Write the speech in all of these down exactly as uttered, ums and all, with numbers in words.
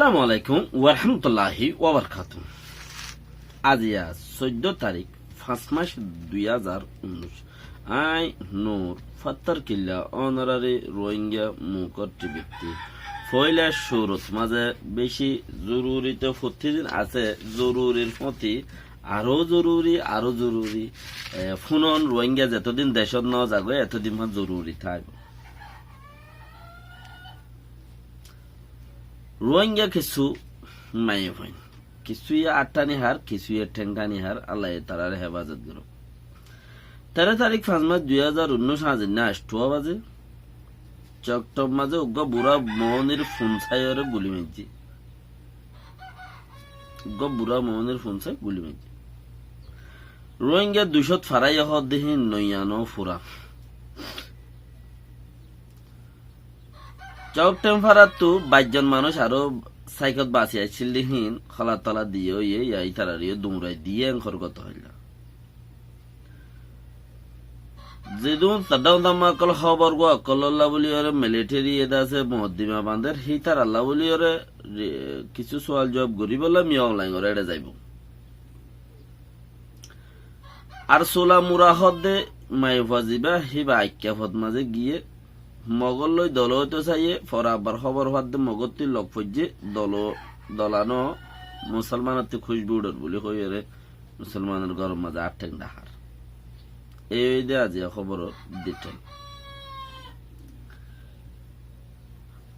Assalamu alaikum warahmatulláhi wabarakátuhu. Aziya soiddó tarík, fañs mac, dui házar unnúic. Añí Nur Fattar Killa, ónorari Ruáingga Mukor tibittí. Foóila cúrut mazé bicí zoruri to fottí din asé, zorurir fóti aró zoruri, aró zoruri. E, fúnon Ruáingga zetodin decót no zagói, etodin fán zoruri táibo. Ruáingga kissú maiyafuain, kissúye aththani hár, kissúye théngthani hár, Allaye tarare hefazot gorók. Teró tarík fañs mac dui házar unnúic, añzinná aicthuwa bazé, Coktom mazé uggúa burá moónir fun sáiyoré guli maijjé. Uggúa burá moónir fun sái guli maijjé. Ruáingga duicót faráiye hoódde híin noiya noó, fura. Coktom farattú baic zon manúic aró sáikot basi accíl dé híin, hóla tola diyé óiye, ya ítararé yó duñrai diyé, enkor goto hoilla. Zedún Saddam Usman ókkol hóbor gua ókkolólla bóliyoré militeri ede asé mokoddima bañder, hítaralla bóliyoré re-, kissú sual zuab goríbolla Min Aung Hlaing oré eçe zaibou. Ar Sula Mura hoódde maiyafua zibá, híba Aikkafot mazé giyé, Mogór loi dolo óito saiyé, fore abbar hóbor fadde Mogóttí lok foijjé, dolo, dola noó, Musolmanottí kúcbu uçér buli hoiyóre, Musolmanor góror mazé aththeng dahár. Ei óilde aziya hóboror dithel.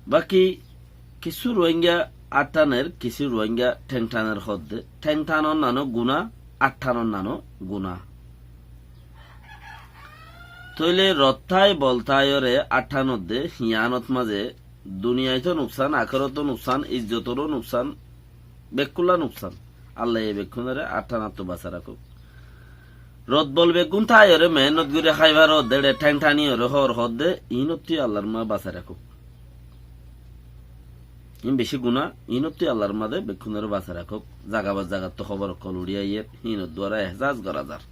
Baki kissú Ruáingga aththánir, kissú Ruáingga théngthánir hoódde, théngthánor nano guná, aththánor nano guná. Tóile rottái boltáiyoré aththánodde, hiánot mazé duniyait ó nuksán, akéroto nuksán, izzotor ó nuksán, bekkúlla nuksán. Allaye bekkúnoré aththánattu basai rakók. Rot bol beggún táiyoré meénnot gorí háibar hoódde, eçe théngthániyóre hóor hoódde, iínottí Allar ma basai rakók. Iín bicí guná, iínottí Allar ma de bekkúnoré basai rakók. Zagabot zagattú hóbor ókkol uçí aiyér, híinor duara ehsas gorá zar.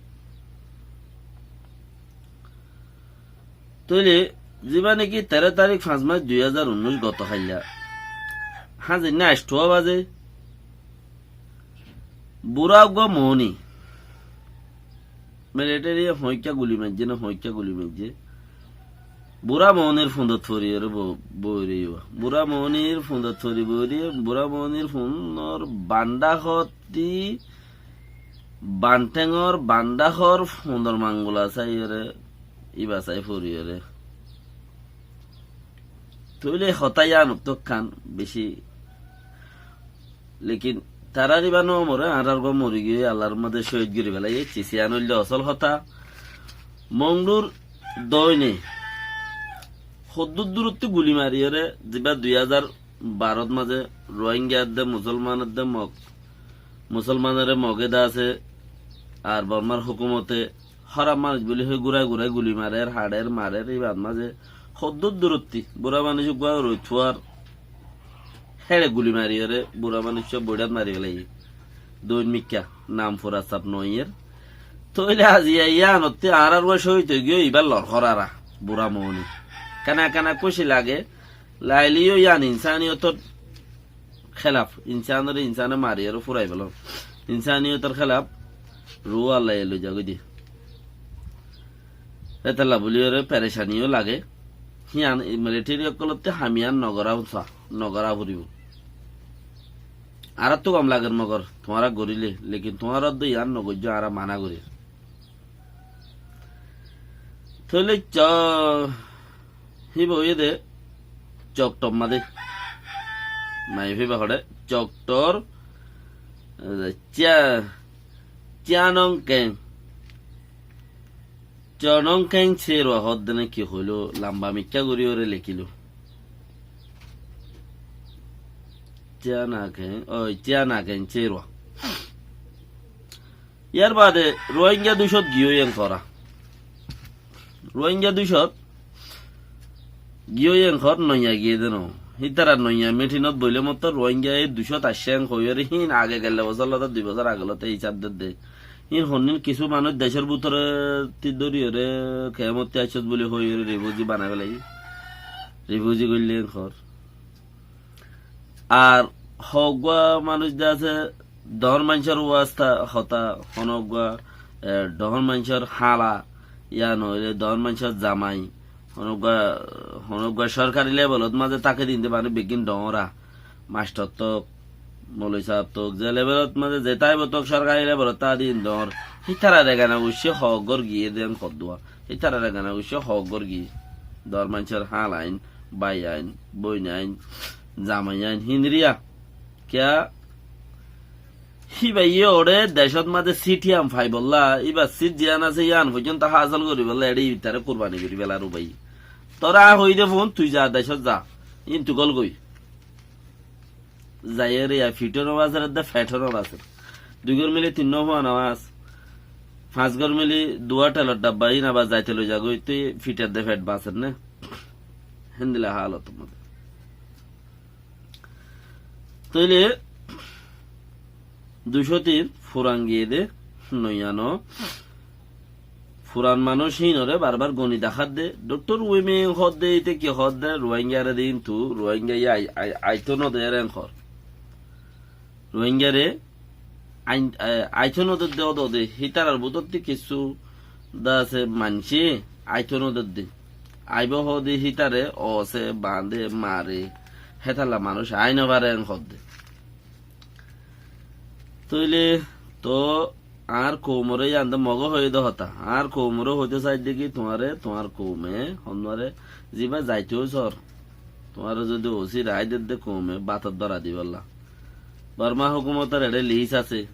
Tóile zibá néki teró tarík fañs mac dui házar unnúic goto háilla, háñzinná aicthuwa bazé, burá uggúa moóni, militeri hoóikka guli maijjé né, hoóikka guli maijjé, burá moónir fundot foriyoré bo-, boói roiyé. Burá moónir fundot fori boói roiyé, burá moónir funor bandá hottí Banthengor, bandahor, fundor mangula sáiyoré, íba sái foriyóre. Tóile hotá yíanottú ekkán bicí. Lekin tarár íba no moré, añárar uggúa mori giyói, Allar mazé cóhid gorí felaiyé, cis yían óilde osól hotá. Mongdur doine hoddúr durottú guli mariyóre, zibá dui házar barot mazé Rohingya edde, Musolman edde, Mog, Musolmanoré Mog edde asé, ar Bormar hókumote hóraf manúic buli hoi gúrai gúrai guli marer, haçer, marer, íbar mazé hoddúr durottí burá manúic uggúa roi tuar héçe guli mariyóre, burá manúic sób boiçát mari felaiyé. Doin mikká nam fura saf noóiyer. Tóile aziya yíanottí añárar uggúa cóhid ói giyói, íbar lorhór ara, burá moóni. Kena kena kúci lage, laile yó yían insaniyotor kélaf, insanoré insane mariyóre furai felon. Insaniyotor kélaf ruú Allaye loi zagói de. Hétolla buliyóre perecani yó lage. Hían militeri ókkolottí ham yían nogorá usa, nogorá foribó. Añárattú gom lager mogor, tuáñra goríle, lekin tuáñra edde yían nogoijjó, añára mana gorír. Tóile co-, híba óiye de Coktor mazé. Maiyafua íba hoçé Coktor, eh, Cia-, Cianongkeng. Conongkeng Cerua hoódde né ki hoiló, lamba mikká gorí óre lekílo. Cianakeng, ói, Cianakeng Cerua. Yar baade Rohingya ducót giyói enkor. Rohingya ducót giyói enkor noiya giyé de no. Hítara noiya mitinot boile mottor Rohingya e ducót aiccé enk hoiyóre híin age gelle bosór lóti dui bosór age lóti hísab der de. Híin honnín kissú manúic decór bútore tí dóriyóre kemottí aiccós buli hoiyóre rifuzi banai felaiyé. Rifuzi goillé enkor. Ar hoggúa manúic de asé, dhoóñr maincór wasta hotá, honóggúa, e, dhoóñr maincór hála, yá noóile dhoóñr maincór zamai, honóggúa, honóggúa sórkari levelot mazé táke dinde mane beggín dhoóñra, mastor tók, moloi saáb tók, ze levelot mazé zetá aibó tók sórkari levelot táke din dhoóñr. Hítarare gana guccé hoggór giyé de en hoddúa. Hítarare gana guccé hoggór giyé. Dhoóñr maincór hálain, báiyain, bóinain, zamaiyain, híndiriya. Kiyá? Híbaye oré decót mazé sít yían faibollá, íbar sít ziyán asé yían foijjonto hásil goríbollá, eçé ítare kurbani gorí felar ubaye. Toré aññí hoiyí de fún, tui za decót za. Íin tui gol goi. Zaiyóre yá fiṭó no basér edde, feṭó no basér. Duigór mili tinnó fua no bas. Fañsgór mili duwá ṭelor dhabba, íin abar zaite loi zagói, tui fiṭ edde feṭ basér né. Héndilla hálot mazé. Tóile duicó tin furan giyé dé, noya no. Furan manúic híinoré barbar goni dahádde. Dhoktór Uiming hoódde, íte ki hoódde, Ruáingare dé, kintu Ruáingaye ai-, ai-, aitó nodé, erén hoór. Ruáingare ain-, e, aitó nodedde ódode, hítarar bútotti kissú dase maincé aitó nodedde. Aibó hoóde hítare osé, bañdé, mare, hétalla manúic aái nofaré en hoódde. Tóile toó añár koumoré yían de mogó hoiyé de hotá. Añár koumoré hoitó saidde ki tuáñre, tuáñr koume honnúare zibá zaitó sór. Tuáñre zodi osí raái dedde koume bátor dóra dibálla. Bormá hókumotor eçé liís asé.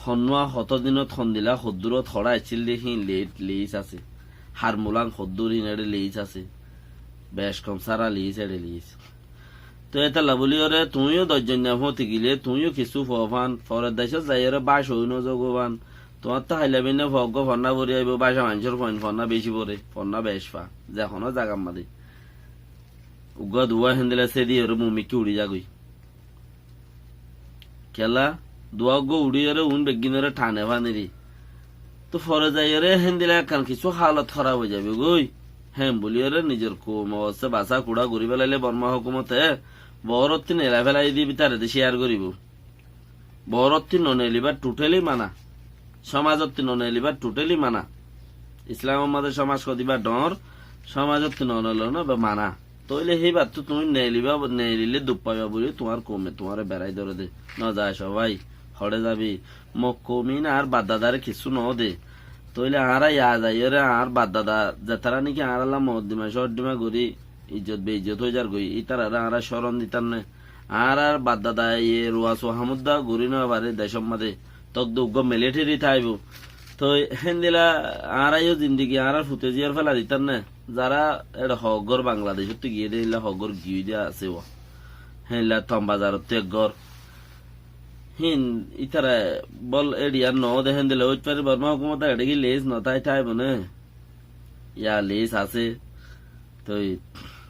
Honnúa hotó dinot hondila hoddúrot hoçá aiccíl de híin li-, liís asé. Har muláng hoddúr híin eçé liís asé. Bec kom sára liís eçé liís. Toi étalla bóliyoré tuñí yó doc zon ne fóñti gilé, tuñí yó kissú fua fán, forer decót zaiyóre báca ói nozagói fán. Tuáñttú hailla bínna fua eggúa fonná fori aibó, báca maincór fuain fonná beci fore, fonná bec fa, ze honó zagar mazé. Uggúa duwá héndilla sédiyoré mumikká uçí zagói. Kiyólla, duwá uggúa uçíyoré uún beggínoré thane fániri. Toi fore zaiyóre héndilla ekkán kissú hálot hóraf ói zaibói goi. Héen bóliyoré nizor koum osé basá kuçá gorí félailé Bormá hókumote boórottí neelai félai di bítare de cíyar goríbou. Boórottí noneelibár thuthéli mana. Cómazottí noneelibár thuthéli mana. Islamor mazé cómaz hodibá dhoóñr, cómazottí noneelibá mana. Tóile híbattú tuñí neelibá, neelilé duk faiba bóli tuáñr koume tuáñre berái dóre dé. Noza cóbái, hoçé zabi, mok koum iín añár baddadare kissú noó de. Tóile añára yá zaiyóre añár baddada zetará néki añárálla moddima códdima gorí izzot beizzot ói zargói, ítararé añára córom ditar né. Añárar baddada ye ruwa suwa hamudda gorí nofaré decór mazé. Tók de uggúa militeri táibou. Toi héndilla añára yó zindigi añárar fute ziyór féla ditar né. Zará eçé hoggór Bangladecóttu giyé dé, héndilla hoggór giyói de asé uá. Héndilla Tom Bazarottú eggór. Híin ítara bol eçiyar noó de héndilla óit fare, Bormá hókumotor eçé ki leis no tái táibou né? Yá leis asé. Toi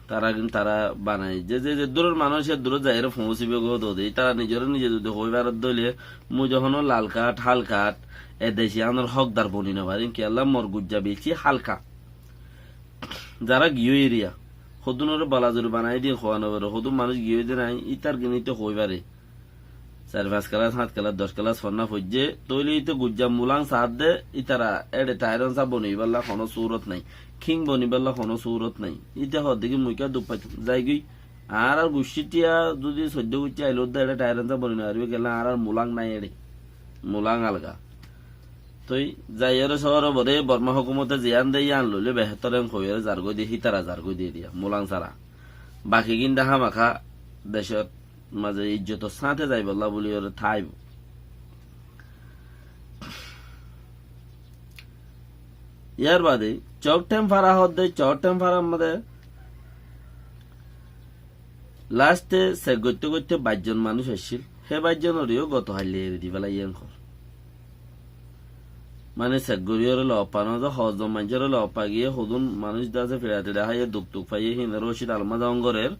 tará gin tará banai. Ze, ze, ze duror manúic, ze durot zaiyóre foóñsibói goi dóde. Ítara nizoré nize zodi hoói faredde óile, mui de honó lal kat, hál kat, e dec iyánor hókdar boni nofarim. Kiyólla mor guijja beci hálka. Zará giyói eriya, hodúnoré balazuri banai diye hoó nofaré, hodún manúic giyói de nái, ítar gin íte hoói fare. Sair fañs kelas, háñt kelas, doc kelas fonná foijjé, tóile íte guijja muláng saádde, ítara éçe thair onsa bonibálla honó súrot nái, khíng bonibálla honó súrot nái. Íte hoódde ki mui kiyá duk faitám, zaigói. Añárar guccíttiya zudi soiddó guccí ailódde éçe thair onsa boni nofaribóu, kiyólla añárar muláng nái éçe. Muláng alga. Toi zaiyóre sóore bore Bormá hókumote ziyán de yían loilé behétor en hoiyóre zargói de, hítara zargói de eriya, muláng sára. Baki gin de hámaká decót mazé izzotor sáñte zaibollá bóliyoré táibou. Yárbade Cók Thempara hoódde, Cók Themparar mazé láste sek goitté goitté baic zon manúic aiccíl. Hé baic zonoré yó goto hailla eri di félaiyé en hoór. Mane sek goríyoré looffa no de, hozzon maincóre looffa giyé, hodún manúic de asé fiça tiça háiye, duk tuk faiyé, híinoré ócit almaz on gorér,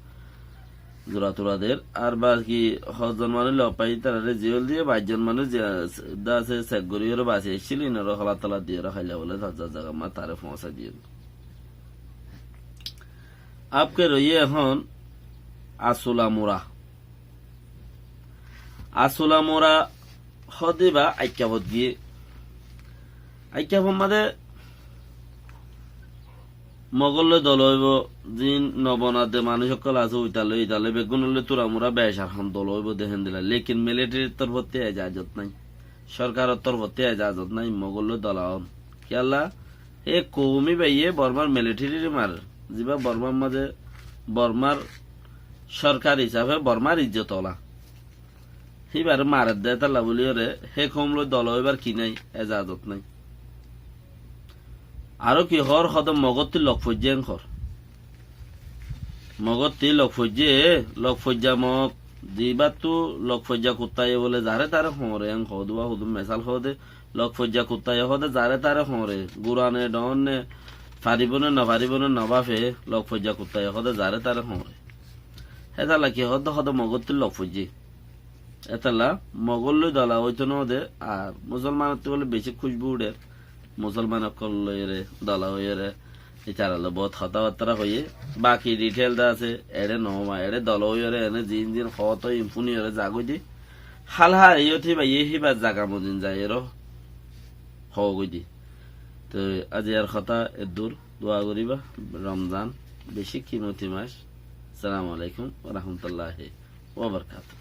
zura tura der. Ar baki hozzon manúic looffa giyé, ítararé ziyól diyé, baic zon manúic de asé sek goríyoré basi aiccíl, híinoré holat tolat diyóre háilla bóle zar zar zagar mazé taré foóñsai diyé. Abke roiyé ehón Asula Mura. Asula mora hóde íba Aikkafot giyé. Aikkafot mazé Mogór loi dola óibo, ziín nobonade manúic ókkol asé, uitar loi, itar loi, beggúnor loi tura mura becar hon dola óibo de héndilla. Lekin militari'r torfóttu ezazot nái, sorkaror torfóttu ezazot nái, Mogór loi dola óon. Kiyólla? Hé koum íbaye Bormar militari're marer, zibá Bormar mazé Bormar sorkar hísafe Bormar izzot ola. Híbare marer de étalla bóliyoré hé koum loi dola óibar ki nái, ezazot nái. Aró ki hoór, hóde Mogóttu lok foijjé en hoór. Mogóttu lok foijjé, lok foijja Mog, zibáttu lok foijja kuttaye bóle zaré taré hoóñre en hoóde, uwá hudum mesal hoóde, lok foijja kuttaye hóde zaré taré hoóñre, gurane, dhoónne, faribóne, nofaribóne, nobáfe, lok foijja kuttaye hóde zaré taré hoóñre. Hétalla ki hoóde, hóde Mogóttu lok foijjé. Étalla Mogór loi dola óito nóde, ar Musolmanottú bóle beci kúcbu uçér. Musolman ókkol loiyóre dola óiyore, itaralloi bout hotábattara hoiyé. Baki detail de asé, eçé noóma, eçé dola óiyore ene ziín ziín hoóto iín fúniyore zagói de. Hál hár iyót híbaye híbar zaga mozin zaiyóre hoógói de. Toi aziyar hotá eddúr, dua goríba, Romzan beci kimoti mac. Assalamu alaikum wa rahmatullahi wa barakatuhu.